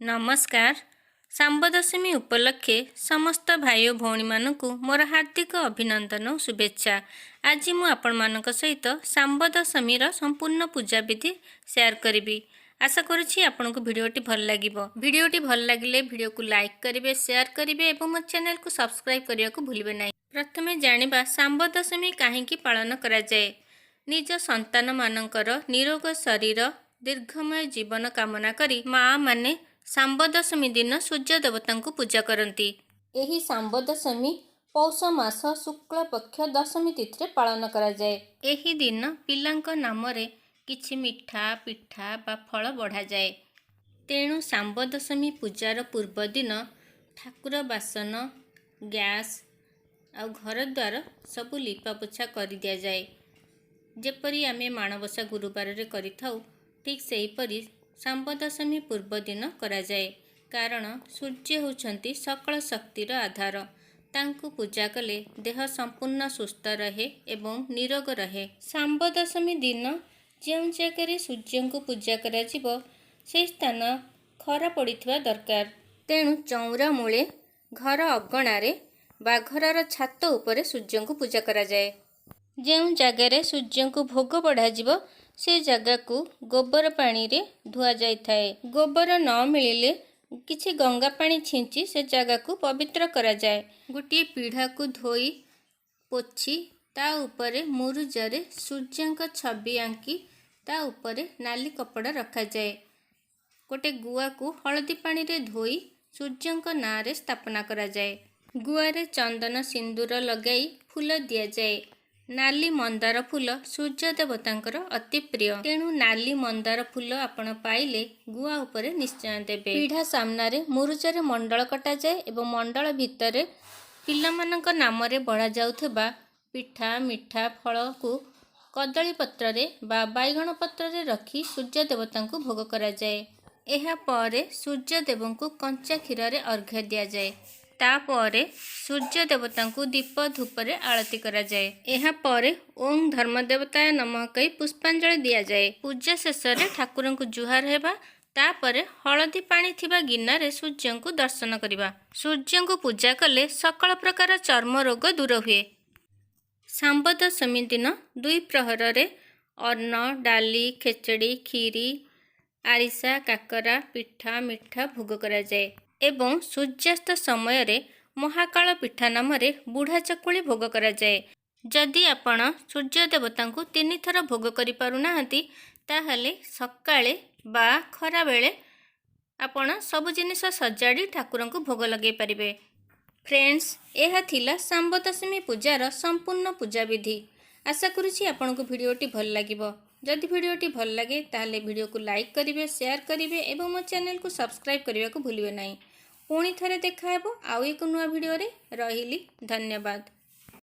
ନମସ୍କାର। ଶାମ୍ବ ଦଶମୀ ଉପଲକ୍ଷେ ସମସ୍ତ ଭାଇ ଓ ଭଉଣୀମାନଙ୍କୁ ମୋର ହାର୍ଦ୍ଦିକ ଅଭିନନ୍ଦନ ଓ ଶୁଭେଚ୍ଛା। ଆଜି ମୁଁ ଆପଣମାନଙ୍କ ସହିତ ଶାମ୍ବ ଦଶମୀର ସମ୍ପୂର୍ଣ୍ଣ ପୂଜାବିଧି ସେୟାର କରିବି। ଆଶା କରୁଛି ଆପଣଙ୍କୁ ଭିଡ଼ିଓଟି ଭଲ ଲାଗିବ। ଭିଡ଼ିଓଟି ଭଲ ଲାଗିଲେ ଭିଡ଼ିଓକୁ ଲାଇକ୍ କରିବେ, ସେୟାର କରିବେ ଏବଂ ମୋ ଚ୍ୟାନେଲକୁ ସବସ୍କ୍ରାଇବ୍ କରିବାକୁ ଭୁଲିବେ ନାହିଁ। ପ୍ରଥମେ ଜାଣିବା ଶାମ୍ବ ଦଶମୀ କାହିଁକି ପାଳନ କରାଯାଏ। ନିଜ ସନ୍ତାନମାନଙ୍କର ନିରୋଗ ଶରୀର, ଦୀର୍ଘମୟ ଜୀବନ କାମନା କରି ମା ମାନେ ଶାମ୍ବ ଦଶମୀ ଦିନ ସୂର୍ଯ୍ୟ ଦେବତାଙ୍କୁ ପୂଜା କରନ୍ତି। ଏହି ଶାମ୍ବ ଦଶମୀ ପୌଷ ମାସ ଶୁକ୍ଳ ପକ୍ଷ ଦଶମୀ ତିଥିରେ ପାଳନ କରାଯାଏ। ଏହି ଦିନ ପିଲାଙ୍କ ନାମରେ କିଛି ମିଠା, ପିଠା ବା ଫଳ ବଢ଼ାଯାଏ। ତେଣୁ ଶାମ୍ବ ଦଶମୀ ପୂଜାର ପୂର୍ବଦିନ ଠାକୁର ବାସନ, ଗ୍ୟାସ୍ ଆଉ ଘରଦ୍ୱାର ସବୁ ଲିପାପୋଛା କରିଦିଆଯାଏ। ଯେପରି ଆମେ ମାଣବସା ଗୁରୁବାରରେ କରିଥାଉ, ଠିକ୍ ସେହିପରି ଶାମ୍ବ ଦଶମୀ ପୂର୍ବଦିନ କରାଯାଏ। କାରଣ ସୂର୍ଯ୍ୟ ହେଉଛନ୍ତି ସକଳ ଶକ୍ତିର ଆଧାର। ତାଙ୍କୁ ପୂଜା କଲେ ଦେହ ସମ୍ପୂର୍ଣ୍ଣ ସୁସ୍ଥ ରହେ ଏବଂ ନିରୋଗ ରହେ। ଶାମ୍ବ ଦଶମୀ ଦିନ ଯେଉଁ ଜାଗାରେ ସୂର୍ଯ୍ୟଙ୍କୁ ପୂଜା କରାଯିବ, ସେହି ସ୍ଥାନ ଖରା ପଡ଼ିଥିବା ଦରକାର। ତେଣୁ ଚଉରା ମୂଳେ, ଘର ଅଗଣାରେ ବା ଘରର ଛାତ ଉପରେ ସୂର୍ଯ୍ୟଙ୍କୁ ପୂଜା କରାଯାଏ। ଯେଉଁ ଜାଗାରେ ସୂର୍ଯ୍ୟଙ୍କୁ ଭୋଗ ବଢ଼ାଯିବ, ସେ ଜାଗାକୁ ଗୋବର ପାଣିରେ ଧୁଆଯାଇଥାଏ। ଗୋବର ନ ମିଳିଲେ କିଛି ଗଙ୍ଗା ପାଣି ଛିଞ୍ଚି ସେ ଜାଗାକୁ ପବିତ୍ର କରାଯାଏ। ଗୋଟିଏ ପିଢ଼ାକୁ ଧୋଇ ପୋଛି ତା ଉପରେ ମୁରୁଜରେ ସୂର୍ଯ୍ୟଙ୍କ ଛବି ଆଙ୍କି ତା ଉପରେ ନାଲି କପଡ଼ା ରଖାଯାଏ। ଗୋଟେ ଗୁଆକୁ ହଳଦୀ ପାଣିରେ ଧୋଇ ସୂର୍ଯ୍ୟଙ୍କ ନାଁରେ ସ୍ଥାପନା କରାଯାଏ। ଗୁଆରେ ଚନ୍ଦନ ସିନ୍ଦୁର ଲଗାଇ ଫୁଲ ଦିଆଯାଏ। ନାଲି ମନ୍ଦାର ଫୁଲ ସୂର୍ଯ୍ୟ ଦେବତାଙ୍କର ଅତି ପ୍ରିୟ। ତେଣୁ ନାଲି ମନ୍ଦାର ଫୁଲ ଆପଣ ପାଇଲେ ଗୁଆ ଉପରେ ନିଶ୍ଚୟ ଦେବେ। ପିଢ଼ା ସାମ୍ନାରେ ମୁରୁଜରେ ମଣ୍ଡଳ କଟାଯାଏ ଏବଂ ମଣ୍ଡଳ ଭିତରେ ପିଲାମାନଙ୍କ ନାମରେ ବଢ଼ାଯାଉଥିବା ପିଠା, ମିଠା, ଫଳକୁ କଦଳୀ ପତ୍ରରେ ବା ବାଇଗଣ ପତ୍ରରେ ରଖି ସୂର୍ଯ୍ୟ ଦେବତାଙ୍କୁ ଭୋଗ କରାଯାଏ। ଏହାପରେ ସୂର୍ଯ୍ୟଦେବଙ୍କୁ କଞ୍ଚା କ୍ଷୀରରେ ଅର୍ଘ୍ୟ ଦିଆଯାଏ। ତାପରେ ସୂର୍ଯ୍ୟ ଦେବତାଙ୍କୁ ଦୀପ ଧୂପରେ ଆଳତି କରାଯାଏ। ଏହାପରେ ଓଁ ଧର୍ମଦେବତାୟ ନମଃ କହି ପୁଷ୍ପାଞ୍ଜଳି ଦିଆଯାଏ। ପୂଜା ଶେଷରେ ଠାକୁରଙ୍କୁ ଜୁହାର ହେବା, ତାପରେ ହଳଦୀ ପାଣି ଥିବା ଗିନାରେ ସୂର୍ଯ୍ୟଙ୍କୁ ଦର୍ଶନ କରିବା। ସୂର୍ଯ୍ୟଙ୍କୁ ପୂଜା କଲେ ସକଳ ପ୍ରକାର ଚର୍ମ ରୋଗ ଦୂର ହୁଏ। ଶାମ୍ବ ଦଶମୀ ଦିନ ଦୁଇ ପ୍ରହରରେ ଅନ୍ନ, ଡାଲି, ଖେଚେଡ଼ି, କ୍ଷୀରି, ଆରିସା, କାକରା, ପିଠା, ମିଠା ଭୋଗ କରାଯାଏ ଏବଂ ସୂର୍ଯ୍ୟାସ୍ତ ସମୟରେ ମହାକାଳ ପିଠା ନାମରେ ବୁଢ଼ା ଚକୁଳି ଭୋଗ କରାଯାଏ। ଯଦି ଆପଣ ସୂର୍ଯ୍ୟ ଦେବତାଙ୍କୁ ତିନିଥର ଭୋଗ କରିପାରୁନାହାନ୍ତି, ତାହେଲେ ସକାଳେ ବା ଖରାବେଳେ ଆପଣ ସବୁ ଜିନିଷ ସଜାଡ଼ି ଠାକୁରଙ୍କୁ ଭୋଗ ଲଗାଇ ପାରିବେ। ଫ୍ରେଣ୍ଡସ୍, ଏହା ଥିଲା ଶାମ୍ବ ଦଶମୀ ପୂଜାର ସମ୍ପୂର୍ଣ୍ଣ ପୂଜାବିଧି। ଆଶା କରୁଛି ଆପଣଙ୍କୁ ଭିଡ଼ିଓଟି ଭଲ ଲାଗିବ। ଯଦି ଭିଡ଼ିଓଟି ଭଲ ଲାଗେ, ତାହେଲେ ଭିଡ଼ିଓକୁ ଲାଇକ୍ କରିବେ, ସେୟାର କରିବେ ଏବଂ ମୋ ଚ୍ୟାନେଲକୁ ସବସ୍କ୍ରାଇବ୍ କରିବାକୁ ଭୁଲିବେ ନାହିଁ। ପୁଣି ଥରେ ଦେଖାହେବ ଆଉ ଏକ ନୂଆ ଭିଡ଼ିଓରେ। ରହିଲି, ଧନ୍ୟବାଦ।